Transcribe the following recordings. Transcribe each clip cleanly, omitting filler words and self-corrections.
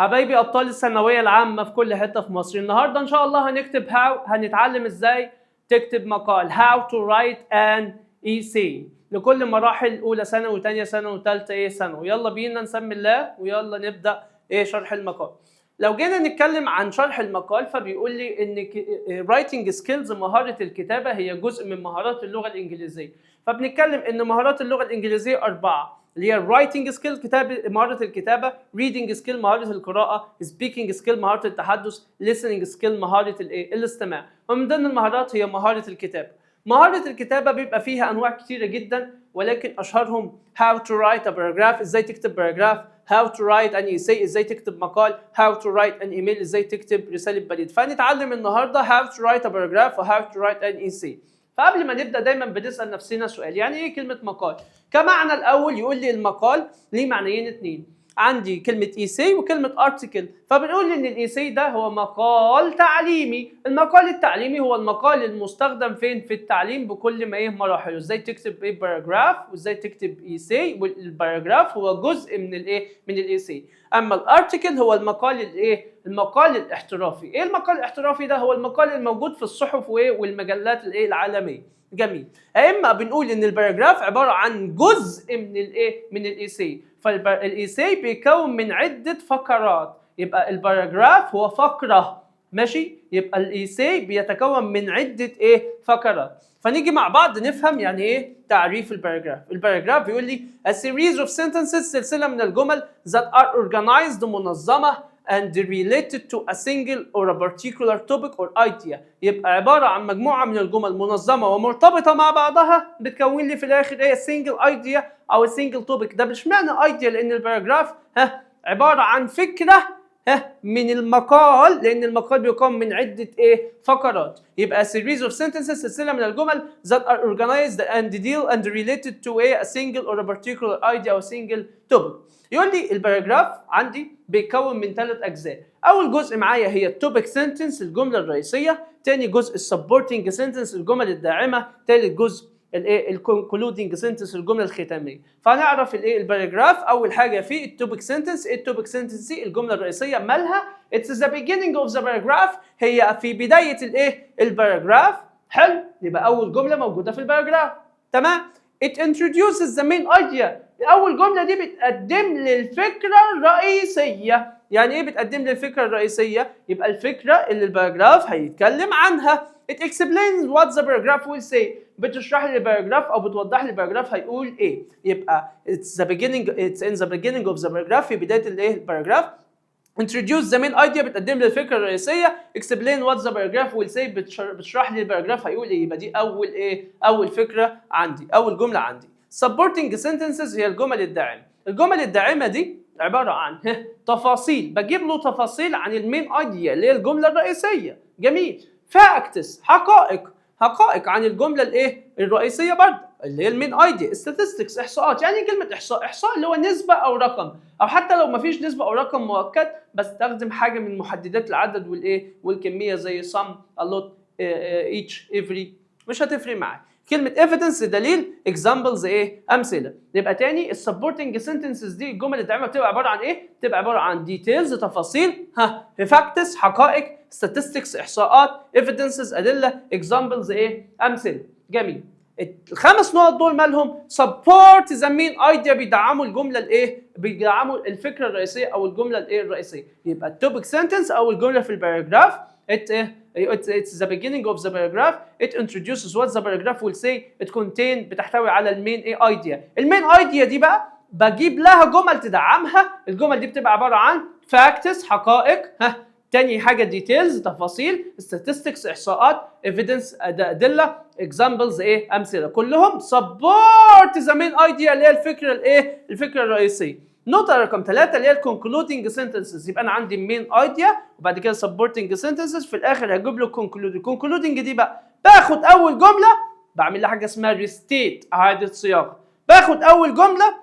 حبايبي ابطال الثانوية العامة في كل حتة في مصر، النهارده ان شاء الله هنكتب how، هنتعلم ازاي تكتب مقال، how to write an essay لكل مراحل، اولى ثانوي وثانيه ثانوي وثالثه ايه ثانوي. يلا بينا نسمي الله ويلا نبدا ايه شرح المقال. لو جينا نتكلم عن شرح المقال، فبيقول لي ان writing skills، مهارة الكتابه، هي جزء من مهارات اللغة الانجليزيه. فبنتكلم ان مهارات اللغة الانجليزية اربعه، اللي هي writing skill، كتابة مهارة الكتابة، reading skill، مهارة القراءة، speaking skill، مهارة التحدث، listening skill، مهارة الايه الاستماع. ومن ضمن المهارات هي مهارة الكتابة. مهارة الكتابة بيبقى فيها أنواع كتيرة جدا، ولكن أشهرهم how to write a paragraph، ازاي تكتب paragraph، how to write an essay، ازاي تكتب مقال، how to write an email، ازاي تكتب رسالة بريد. فهنتعلم النهارده how to write a paragraph و how to write an essay. فقبل ما نبدا، دايما بنسال نفسنا سؤال: يعني ايه كلمة مقال؟ كمعنى الاول، يقول لي المقال ليه معنيين اتنين، عندي كلمة essay وكلمه article. فبنقول ان ال essay ده هو مقال تعليمي. المقال التعليمي هو المقال المستخدم فين؟ في التعليم بكل ما ايه مراحله، ازاي تكتب ايه paragraph وازاي تكتب essay، وال paragraph هو جزء من الايه من ال essay. اما ال article هو المقال الايه المقال الاحترافي. ايه المقال الاحترافي ده؟ هو المقال الموجود في الصحف وايه والمجلات الايه العالميه. جميل. اما بنقول ان ال paragraph عبارة عن جزء من الايه من ال essay. فال essay بيكون من عده فقرات، يبقى ال paragraph هو فقره، ماشي؟ يبقى ال essay بيتكون من عده ايه فقرات. فنيجي مع بعض نفهم يعني ايه تعريف ال paragraph. ال paragraph بيقول لي a series of sentences، سلسلة من الجمل، that are organized، منظمه، and related to a single or a particular topic or idea. يبقى عبارة عن مجموعة من الجمل منظمة ومرتبطة مع بعضها، بتكون لي في الآخر ايه؟ single idea أو single topic. ده مش معنى idea، لأن ال paragraph ها عبارة عن فكرة ها من المقال، لأن المقال بيقام من عدة ايه فقرات. يبقى series of sentences، سلسلة من الجمل، that are organized and deal and related to a single or a particular idea or single topic. يقول لي ال paragraph عندي بيتكون من ثلاث اجزاء. اول جزء معايا هي ال topic sentence، الجملة الرئيسيه. ثاني جزء ال supporting sentence، الجمل الداعمه. ثالث جزء الايه ال concluding sentence، الجملة الختاميه. فهنعرف الايه ال paragraph. اول حاجة فيه ال topic sentence. ايه ال topic sentence دي؟ الجملة الرئيسيه، مالها؟ it's the beginning of the paragraph، هي في بداية الايه ال paragraph. حلو، يبقى اول جملة موجودة في ال paragraph، تمام. it introduces the main idea. اول جملة دي بتقدم لي الفكرة الرئيسيه. يعني ايه بتقدم لي الفكرة الرئيسيه؟ يبقى الفكرة اللي ال paragraph هيتكلم عنها. it explains what the paragraph will say، بتشرح لي ال paragraph او بتوضح لي ال paragraph هيقول ايه. يبقى it's in the beginning of the paragraph، في بداية الايه ال paragraph، introduce the main idea، بتقدم لي الفكرة الرئيسيه، explain what the paragraph will say، بتشرح لي ال paragraph هيقول ايه. يبقى دي اول ايه اول فكرة عندي، اول جملة عندي. supporting sentences هي الجمل الداعمه. الجمل الداعمة دي عبارة عن تفاصيل، بجيب له تفاصيل عن ال main idea اللي هي الجملة الرئيسيه. جميل. facts، حقائق، حقائق عن الجملة الايه الرئيسية برضه اللي هي ال main idea. statistics، احصاءات. يعني كلمة احصاء؟ احصاء اللي هو نسبه او رقم، او حتى لو ما فيش نسبه او رقم مؤكد بستخدم حاجة من محددات العدد والايه والكميه، زي some، a lot، each، every، مش هتفرق معاك. كلمة evidence دليل، examples ايه؟ امثلة. يبقى تاني، ال supporting sentences دي، الجمل الداعمة، بتبقى عبارة عن ايه؟ بتبقى عبارة عن details تفاصيل، ها facts حقائق، statistics احصاءات، evidences ادلة، examples ايه؟ امثلة. جميل. الخمس نقط دول مالهم؟ support the main idea، بيدعموا الجملة الايه؟ بيدعموا الفكرة الرئيسية او الجملة الايه الرئيسيه. يبقى ال topic sentence او الجملة في ال paragraph، it's the beginning of the paragraph، it introduces what the paragraph will say، it contain، بتحتوي على ال main ايه idea. ال main idea دي بقى بجيب لها جمل تدعمها. الجمل دي بتبقى عبارة عن facts حقائق، ها تاني حاجة details تفاصيل، statistics احصاءات، evidence ادله، examples ايه امثله. كلهم support the main idea اللي هي الفكرة الايه الفكرة الرئيسيه. نقطة رقم 3 اللي هي ال concluding sentences. يبقى أنا عندي main idea وبعد كده supporting sentences، في الآخر هجيب له concluding. concluding دي بقى باخد أول جملة بعمل لها حاجة اسمها restate، إعادة صياغة. باخد أول جملة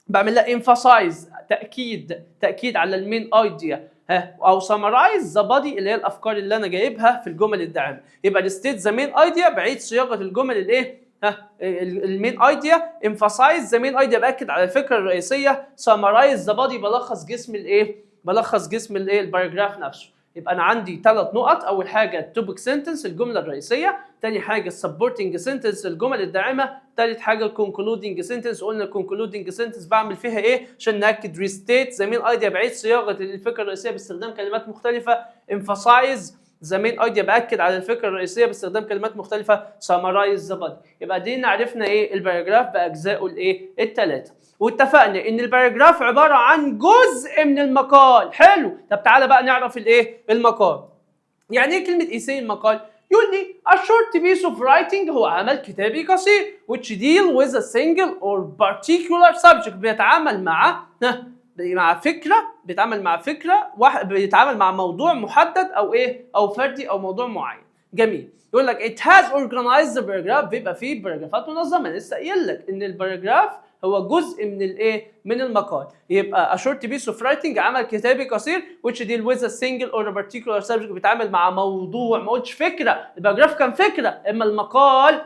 بعمل لها emphasize، تأكيد، تأكيد على ال main idea، ها او summarize the body اللي هي الافكار اللي انا جايبها في الجمل الداعمه. يبقى restate the main idea، بعيد صياغة الجمل الايه ها ال main idea، emphasize the main idea، باكد على الفكرة الرئيسيه، summarize the body، بلخص جسم الايه، بلخص جسم الجمل. بلخص جسم الايه؟ ال paragraph نفسه. يبقى انا عندي ثلاث نقط: اول حاجة ال topic sentence، الجملة الرئيسيه، ثاني حاجة ال supporting sentence، الجمل الداعمه، ثالث حاجة ال concluding sentence. قلنا ال concluding sentence بعمل فيها ايه؟ عشان ناكد restate the main idea، بعيد صياغة الفكرة الرئيسية باستخدام كلمات مختلفه، emphasize the main idea، باكد على الفكرة الرئيسية باستخدام كلمات مختلفه، summarize the body. يبقى دينا عرفنا ايه؟ ال paragraph باجزائه الايه؟ الثلاثه. واتفقنا ان ال paragraph عبارة عن جزء من المقال. حلو، طب تعالى بقى نعرف الايه؟ المقال. يعني ايه كلمة essay، المقال؟ يقول لي a short piece of writing، هو عمل كتابي قصير، which deal with a single or particular subject، بيتعامل مع مع فكره، بيتعامل مع فكرة واحد، بيتعامل مع موضوع محدد او ايه؟ او فردي او موضوع معين. جميل. يقول لك it has organized paragraph، بيبقى فيه paragraph ات منظمه. لسه قايل لك ان ال paragraph هو جزء من الايه؟ من المقال. يبقى a short piece of writing، عمل كتابي قصير، which deal with a single or a particular subject، بيتعامل مع موضوع. ما قلتش فكره، ال paragraph كان فكره، اما المقال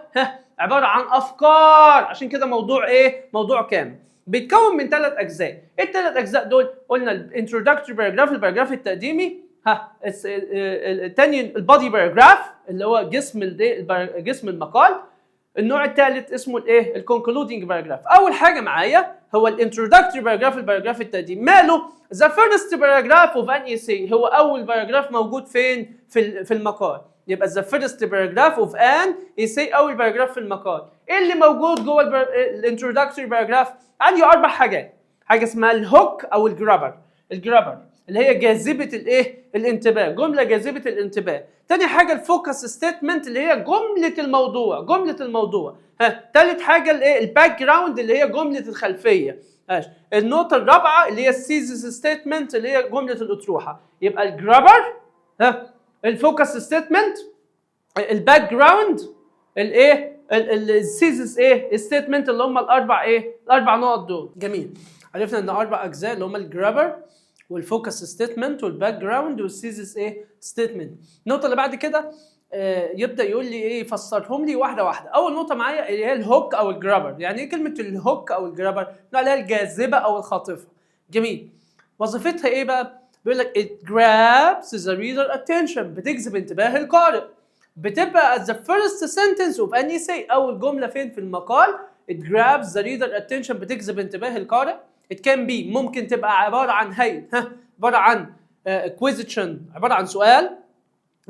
عبارة عن افكار، عشان كده موضوع ايه؟ موضوع كامل. بيتكون من ثلاث اجزاء. ايه الثلاث اجزاء دول؟ قلنا ال introductory paragraph، ال paragraph التقديمي، الثاني ال body paragraph اللي هو جسم المقال، النوع الثالث اسمه الايه؟ ال concluding paragraph. اول حاجة معايا هو ال introductory paragraph، ال paragraph التقديمي. ماله؟ the first paragraph of an essay، هو اول paragraph موجود فين؟ في المقال. يبقى the first paragraph of an essay، اول paragraph في المقال. ايه اللي موجود جوه ال introductory paragraph؟ عندي اربع حاجات: حاجة اسمها ال hook او ال grabber، ال grabber اللي هي جاذبة الايه؟ الانتباه، جملة جاذبة الانتباه. تاني حاجة ال focus statement اللي هي جملة الموضوع، جملة الموضوع. تالت حاجة الايه؟ ال background اللي هي جملة الخلفيه. ماشي. النقطة الرابعة اللي هي ال thesis statement اللي هي جملة الاطروحه. يبقى ال grabber، ال focus statement، ال background، الايه؟ ال thesis ايه؟ statement، اللي هم الاربع ايه؟ الاربع نقط دول. جميل. عرفنا ان اربع اجزاء اللي هم ال grabber وال focus statement وال background وال thesis ايه؟ statement. النقطة اللي بعد كده يبدا يقول لي ايه؟ يفسرهم لي واحدة واحده. اول نقطة معايا اللي هي ال hook او ال grabber. يعني ايه كلمة ال hook او ال grabber؟ بنقول عليها الجاذبه او الخاطفه. جميل. وظيفتها ايه بقى؟ بيقول لك it grabs the reader attention، بتجذب انتباه القارئ. بتبقى at the first sentence of an essay، اول جملة فين؟ في المقال. it grabs the reader attention، بتجذب انتباه القارئ. it can be، ممكن تبقى عبارة عن هي عبارة عن question، عبارة عن سؤال،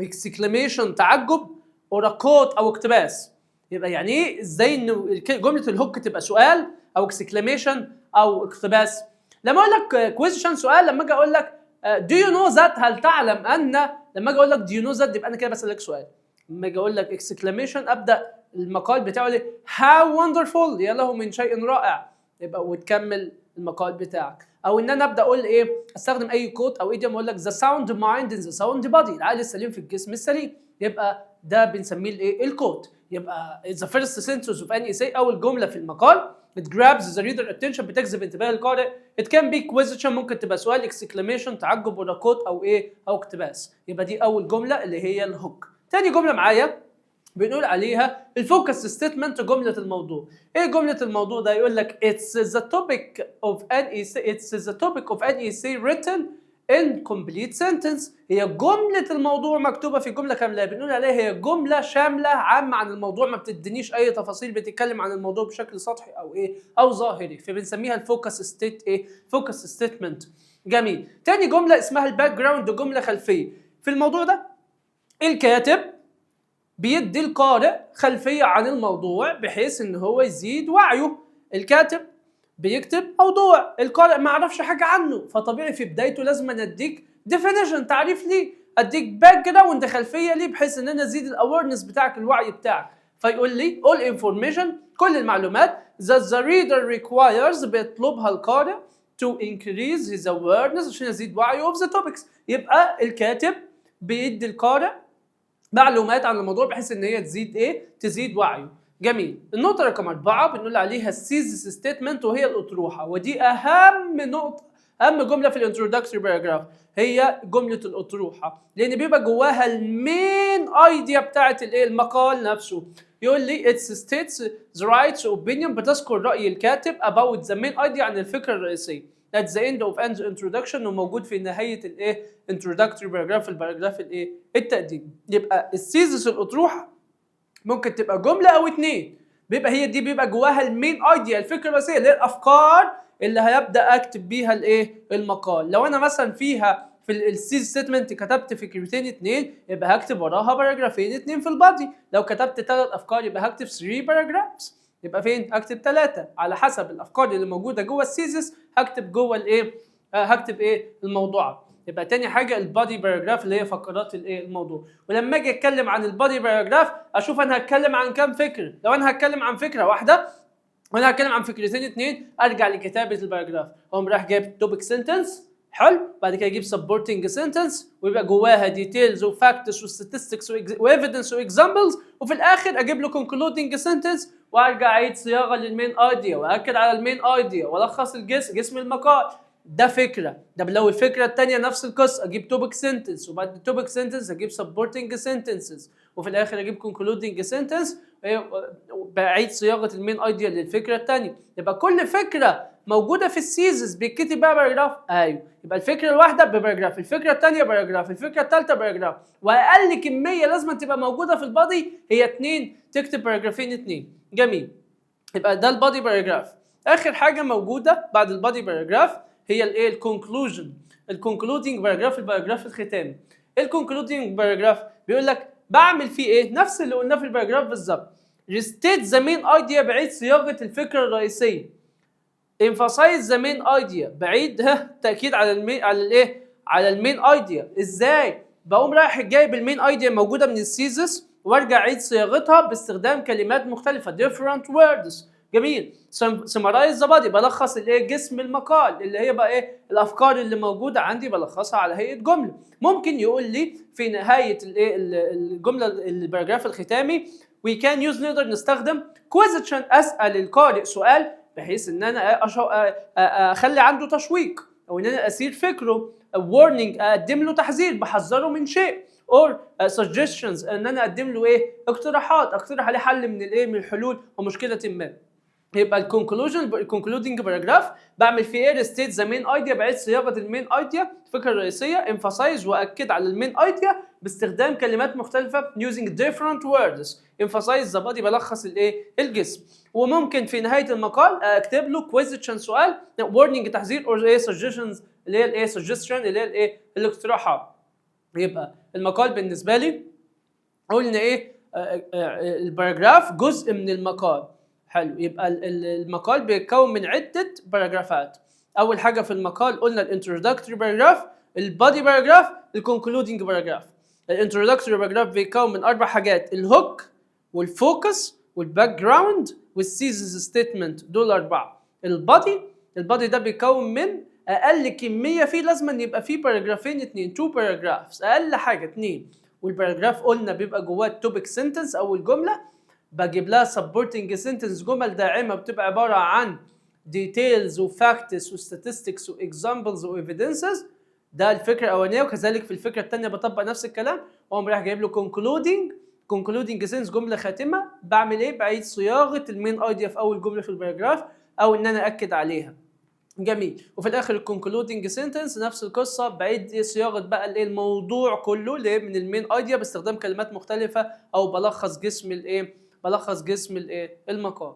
exclamation تعجب، or a quote او اقتباس. يبقى يعني ايه؟ ازاي ان جملة ال hook تبقى سؤال او exclamation او اقتباس؟ لما اقول لك question سؤال، لما اجي اقول لك do you know that، هل تعلم ان، لما اجي اقول لك do you know that يبقى انا كده بسالك سؤال. لما اجي اقول لك exclamation، ابدا المقال بتاعه ليه how wonderful، يا له من شيء رائع، يبقى وتكمل المقال بتاعك. او ان انا ابدا اقول ايه؟ استخدم اي quote او idiom، اقول لك the sound mind in the sound body، العقل السليم في الجسم السليم. يبقى ده بنسميه الايه؟ ال quote. يبقى the first sentence of an essay، اول جملة في المقال، it grabs the reader attention، بتجذب انتباه القارئ. it can be question، ممكن تبقى سؤال، exclamation تعجب، ولا quote او ايه؟ او اقتباس. يبقى دي اول جملة اللي هي ال hook. تاني جملة معايا بنقول عليها ال focus statement، جملة الموضوع. ايه جملة الموضوع ده؟ يقول لك it's the topic of an essay written in complete sentence، هي جملة الموضوع مكتوبة في جملة كاملة. بنقول عليها هي جملة شاملة عامة عن الموضوع، ما بتدينيش أي تفاصيل، بتتكلم عن الموضوع بشكل سطحي أو إيه؟ أو ظاهري، فبنسميها ال focus state إيه؟ focus statement. جميل. تاني جملة اسمها ال background، جملة خلفية. في الموضوع ده الكاتب بيدي القارئ خلفية عن الموضوع بحيث ان هو يزيد وعيه. الكاتب بيكتب موضوع القارئ ما يعرفش حاجة عنه، فطبيعي في بدايته لازم أنا اديك definition، تعريف ليه، اديك background، خلفية ليه، بحيث ان انا ازيد ال awareness بتاعك، الوعي بتاعك. فيقول لي all information، كل المعلومات، that the reader requires، بيطلبها القارئ، to increase his awareness، عشان يزيد وعيه، of the topics. يبقى الكاتب بيدي القارئ معلومات عن الموضوع بحيث ان هي تزيد ايه؟ تزيد وعيه. جميل. النقطة رقم 4 بنقول عليها ال thesis statement، وهي الأطروحة، ودي أهم نقطة، أهم جملة في ال introductory paragraph هي جملة الأطروحة، لأن بيبقى جواها ال main idea بتاعت الايه؟ المقال نفسه. يقول لي it states the writer's opinion، بتذكر رأي الكاتب، about the main idea، عن الفكرة الرئيسية. at the end of an introduction، وموجود في نهاية الايه؟ introductory paragraph، ال paragraph الايه؟ التقديم. يبقى ال thesis، الاطروحه، ممكن تبقى جملة او اتنين، بيبقى هي دي بيبقى جواها ال main idea، الفكرة الرئيسيه، اللي هي الافكار اللي هيبدا اكتب بيها الايه؟ المقال. لو انا مثلا فيها في ال thesis statement كتبت فكرتين اتنين، يبقى هكتب وراها paragraph ين اتنين في ال body. لو كتبت ثلاث افكار يبقى هكتب 3 paragraphs. يبقى فين؟ هكتب ثلاثه، على حسب الافكار اللي موجودة جوه ال thesis هكتب جوه الايه؟ هكتب ايه؟ الموضوع. يبقى تاني حاجة ال body paragraph، اللي هي فقرات الايه؟ الموضوع. ولما اجي اتكلم عن ال body paragraph اشوف انا هتكلم عن كام فكره. لو انا هتكلم عن فكرة واحدة وانا هتكلم عن فكرتين اتنين، ارجع لكتابه ال paragraph، اقوم رايح جايب topic sentence، حلو، بعد كده اجيب supporting sentence ويبقى جواها details و facts و statistics و evidence و examples، وفي الاخر اجيب له concluding sentence وارجع اعيد صياغة لل main idea واكد على ال main idea والخص جسم المقال. ده فكره. ده لو الفكرة الثانية نفس القصه، اجيب topic sentence وبعد ال topic sentence اجيب supporting sentences وفي الاخر اجيب concluding sentence، بعيد صياغة ال main idea للفكرة الثانيه. يبقى كل فكرة موجودة في ال thesis بيتكتب بقى paragraph. ايوه، يبقى الفكرة الواحدة ب paragraph، الفكرة الثانية paragraph، الفكرة الثالثة paragraph. واقل كمية لازم تبقى موجودة في ال body هي اثنين، تكتب paragraph ين اثنين. جميل، يبقى ده ال body paragraph. اخر حاجة موجودة بعد ال body paragraph هي الايه؟ ال conclusion، ال concluding paragraph، ال paragraph الختامي. ال concluding paragraph بيقول لك بعمل فيه ايه؟ نفس اللي قلناه في ال paragraph بالظبط. restate the main idea، بعيد صياغة الفكرة الرئيسيه. emphasize the main idea، بعيد تاكيد على ال main، على الايه؟ على ال main idea. ازاي؟ بقوم رايح جايب ال main idea موجودة من ال thesis وارجع اعيد صياغتها باستخدام كلمات مختلفه، different words. جميل. summarize the body، بلخص الايه؟ جسم المقال، اللي هي بقى ايه؟ الافكار اللي موجودة عندي بلخصها على هيئة جمله. ممكن يقول لي في نهاية الايه؟ الجمله، ال paragraph الختامي، we can use، نقدر نستخدم question، اسال القارئ سؤال بحيث ان انا اخلي عنده تشويق او ان انا اثير فكره، warning، اقدم له تحذير، بحذره من شيء، or suggestions، ان انا اقدم له ايه؟ اقتراحات، اقترح عليه حل من الايه؟ من الحلول ومشكلة ما. يبقى ال conclusion، ال concluding paragraph بعمل فيه ايه؟ restate the main idea، بعيد صياغة ال main idea، الفكرة الرئيسيه، emphasize، واكد على ال main idea باستخدام كلمات مختلفه، using different words، emphasize the body، بلخص الايه؟ الجسم. وممكن في نهاية المقال اكتب له question، سؤال، warning، تحذير، or ايه؟ suggestions، اللي هي الايه؟ suggestion، اللي هي الايه؟ الاقتراحات. يبقى المقال بالنسبة لي قلنا ايه؟ ال paragraph جزء من المقال. حلو، يبقى المقال بيتكون من عده paragraph ات. اول حاجة في المقال قلنا ال introductory paragraph، ال body paragraph، ال concluding paragraph. ال introductory paragraph بيتكون من اربع حاجات: ال hook وال focus وال background وال thesis statement، دول اربعه. ال body، ال body ده بيتكون من اقل كمية فيه لازم أن يبقى فيه paragraph ين اتنين، two paragraphs، اقل حاجة اتنين. وال paragraph قلنا بيبقى جواه ال topic sentence او الجمله، بجيب لها supporting sentence، جمل داعمه، بتبقى عبارة عن details و facts و statistics و examples و evidences. ده الفكرة الاولانيه، وكذلك في الفكرة الثانية بطبق نفس الكلام، واقوم رايح جايب له concluding sentence، جملة خاتمه. بعمل ايه؟ بعيد صياغة ال main idea في اول جملة في ال paragraph او ان انا اكد عليها. جميل. وفي الاخر ال concluding sentence نفس القصه، بعيد صياغة بقى الايه؟ الموضوع كله ليه؟ من ال main idea باستخدام كلمات مختلفه، او بلخص جسم الايه؟ بلخص جسم الايه؟ المقال.